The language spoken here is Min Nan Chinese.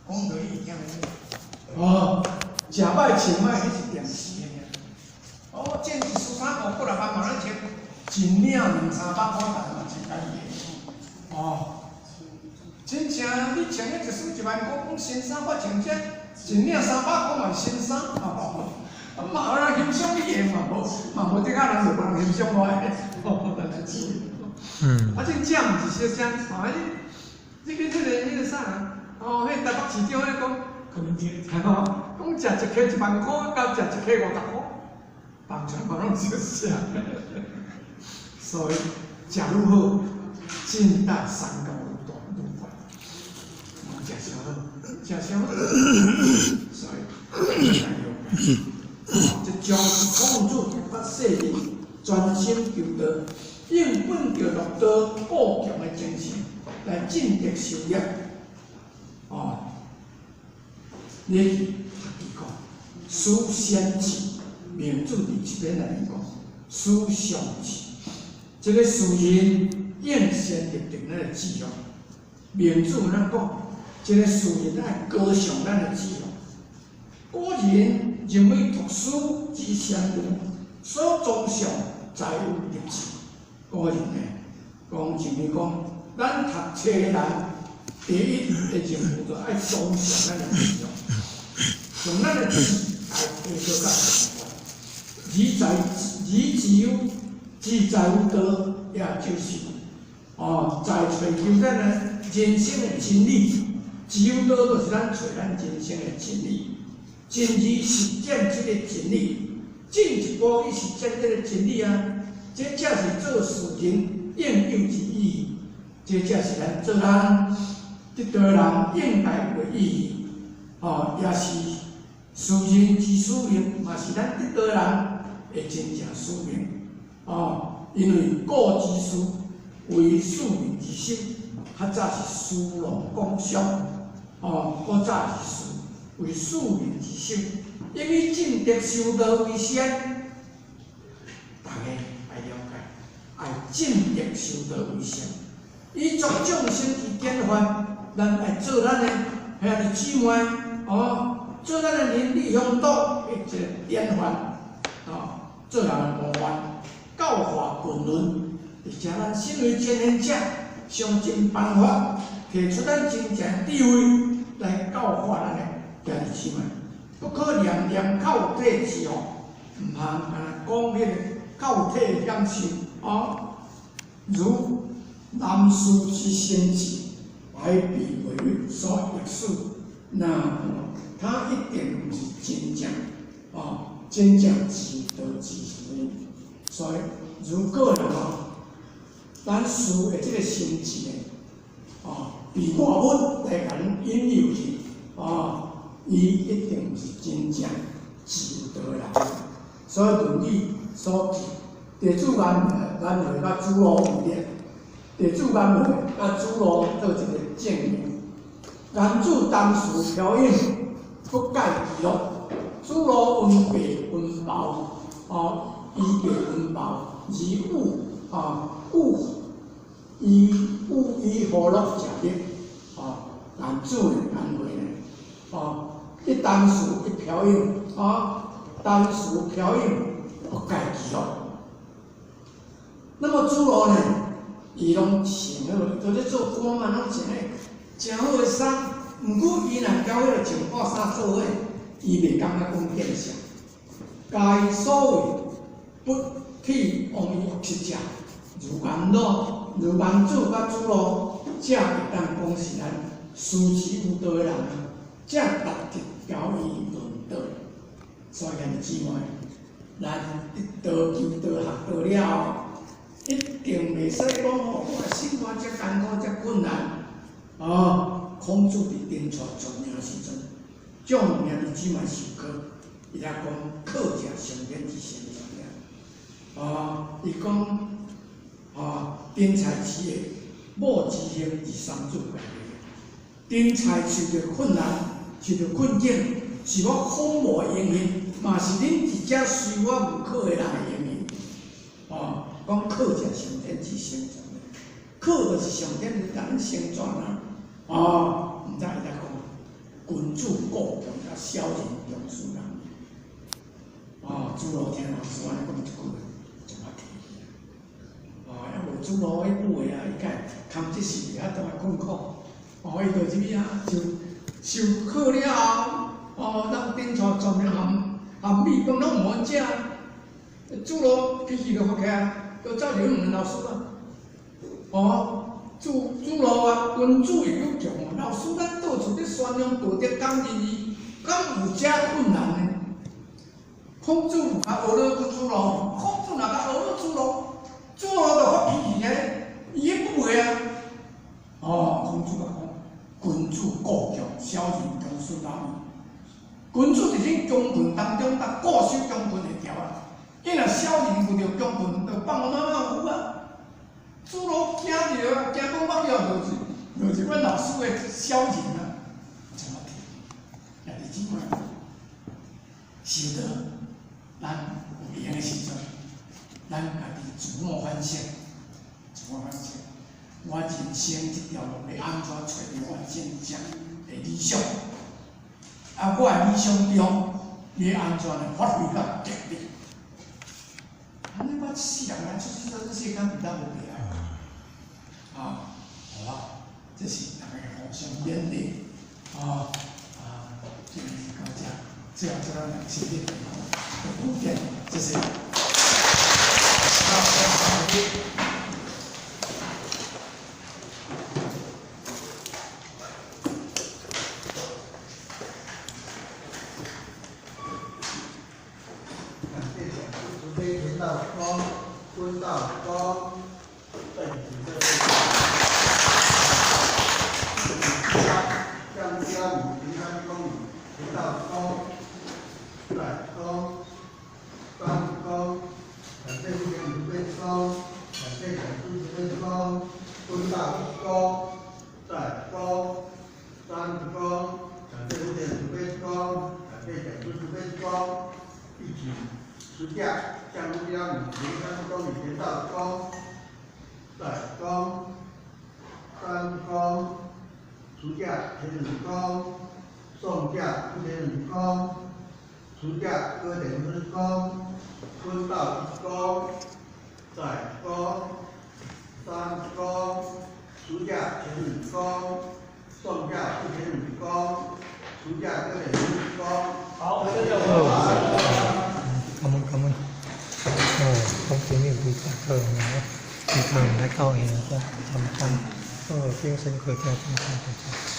講到你會聽啥？哦，食歹穿歹，彼是定時的爾。哦，掙一絲衫褲幾若萬嘛攏穿，一領兩三百箍台嘛是家己的。哦，真正你穿彼一絲1萬箍講新衫，我穿這一領三百箍嘛是新衫。哦，啊嘛有人欣賞你的嘛無，嘛無得啊人就無人欣賞我的。哦，但是啊，真正毋是小聲，哦，你去彼個啥啊？哦，彼台北市長彼講，柯文哲，吼，講食一客1萬箍，佮食一客50箍，放出來嘛攏小聲。所以食愈好，進大三高愈大愈懸。食傷好，食傷好，所以這將孔子發世人專心求道，應本著樂道固強的精神來進德修業。哦，你去讀講，思善志，孟子佇這篇內面講，思上智，這個士人應先立定咱的志向。孟子咱講，這個士人愛高尚咱的志向。古人認為讀書之先有，所崇尚在於立志。古人呢，講認為講，咱讀冊的人，第一的任務就愛崇尚咱的志向，用咱的志來提高到上懸。而在而只有志在有道，也就是哦，在追求咱的人生的真理。只有道，就是咱揣咱人生的真理。真理實踐這個真理，進一步去實踐這個真理啊！這才是做士人應有之義，這才是咱做人得道人應該有的意義。哦，也是士人之使命，嘛是咱得道人的真正使命。哦，因為古之士為庶民之心，較早是士農工商，哦，古早是士為庶民之心，應以進德修道為先。大家愛了解，愛進德修道為先，以作眾生之典範，咱愛做咱的兄弟姊妹，哦，做咱的鄰里鄉黨的一個典範，哦，做人的模範，教化群倫，而且咱身為前行者，想盡辦法提出咱真正智慧來教化咱的兄弟姊妹，不可念念口體之哦，毋通干焦講彼個口體享受哦，如男士之心志，懷避為所役使，那他一定毋是真正哦，真正自道之士。所以，如果啦吼，咱士的這個心志呢，哦，被外物來共恁引誘去，哦，伊一定毋是真正自道的人。所以《論語》所記，弟子顏回佮子路為例，弟子顏回佮子路做一個證明。顏子當時飄逸，不蓋其樂；子路溫白溫薄，哦，衣白溫薄，而惡啊惡，伊惡以和樂食得，哦，顏子呢，顏回呢，哦，伊當時伊飄逸，啊，當時飄逸，不蓋其樂。那麼子路呢，伊攏穿好，伊做咧做官嘛，攏穿咧誠好的衫。毋過伊若交彼個穿破衫做伙，伊袂感覺講見笑。該所謂不去王伊惡習者，如顏路、如顏子佮子路，才會當講是咱士之有道的人，才值得交伊論道。所以兄弟姊妹，咱得道求道學道了後，一定袂使講哦，我的生活遮艱苦遮困難。哦，孔子佇丁蔡出名時陣，眾兄弟姊妹授課，伊來講課者上天之成全。哦，伊講哦，丁菜市的某之行是三子家己。丁菜受著困難，受著困境，是我孔母的影響，嘛是恁佇遮隨我無課的人的影響。哦，講課者上天之成全，課就是上天共咱成全啊。哦，毋知伊在講，君子固強佮小人強使人。哦，子路聽老師按呢講一句話，就嘛提起。哦，抑無子路彼句話啊，伊敢會堪這是遐當困苦。哦，伊就入去啊，就受課了後，哦，咱頂帶全面含含米飯攏毋好食。子路脾氣就發起來，就走入去問老師啊。哦，子路啊，君子欲強啊，老師，咱到處咧宣揚道德講仁義，敢有遮困難呢？孔子有較學了子路，孔子若較學了子路，子路就發脾氣啊，伊彼句話啊。哦，孔子就講，君子固強，小人強使老矣。君子佇這強權當中，甲固守強權會牢啊。伊若小人遇著強權，就放馬馬有啊。子路驚著啊，驚講我叫落是阮老師的小人啊，怎麼提？也佇這款修道，咱有閒的時陣，咱家己自我反省，自我反省。我人生這條路欲按怎揣著我真正的理想？啊，我的理想中，欲按怎來發揮到極致？按呢，我一世人來出世這世間毋當無白來。啊，好啊，這是大家互相勉勵，啊啊，今日到這，最後祝咱身體健康，福健，謝謝。感謝講師慈悲田道公、溫道公，在此這江嘉米平安公里田道公、载公、三公，感謝福建慈悲公，感謝講師慈悲公，溫道公、載公、三公，感謝福建慈悲公，感謝講師慈悲公，一起持駕江嘉米平安公里田道公、載公、三公，出駕田仁公，送駕福田仁公，出駕柯田仁公，坤道一公，載公、三公，出駕田仁公，送駕福田仁公，出駕柯田仁公。好，謝謝我們。感恩感恩。哦，講前面非常好，非常來高興，真真真，哦，精神可嘉，精神可嘉。